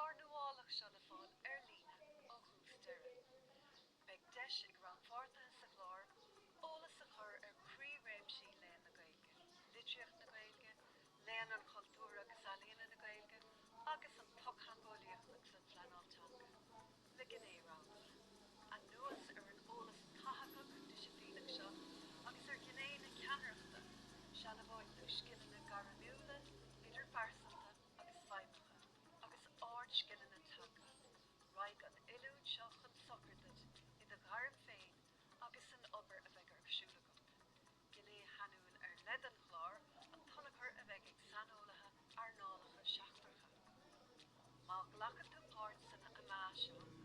clár nuálach seo le fáil ar líne ó thús deireadh. Beidh deis ag rannpháirtithe sa chlár eolas a chur ar chroí-réimsí Léann na Gaeilge, litríocht na Gaeilge, léann an chultúir agus ealaíona na Gaeilge, agus an tsochtheangeolaíocht agus an phleanáil teanga, le gné roghnach. Anuas ar an eolas tathagach disciplíneach seo agus ar ghné na ceannaireachta, sealbhóidh tú scileanna gairmiúla, idirphearsanta agus feidhmeacha, agus ardscileanna teanga. Raghaidh an oiliúint seo chun sochair duit i do ghairm féin agus san obair a bheidh ar siúl agat. Gné shainiúil ar leith den chlár an t-ionchur a bheidh ag saineolaithe earnálacha seachtracha. Má ghlacann tú páirt san MA seo.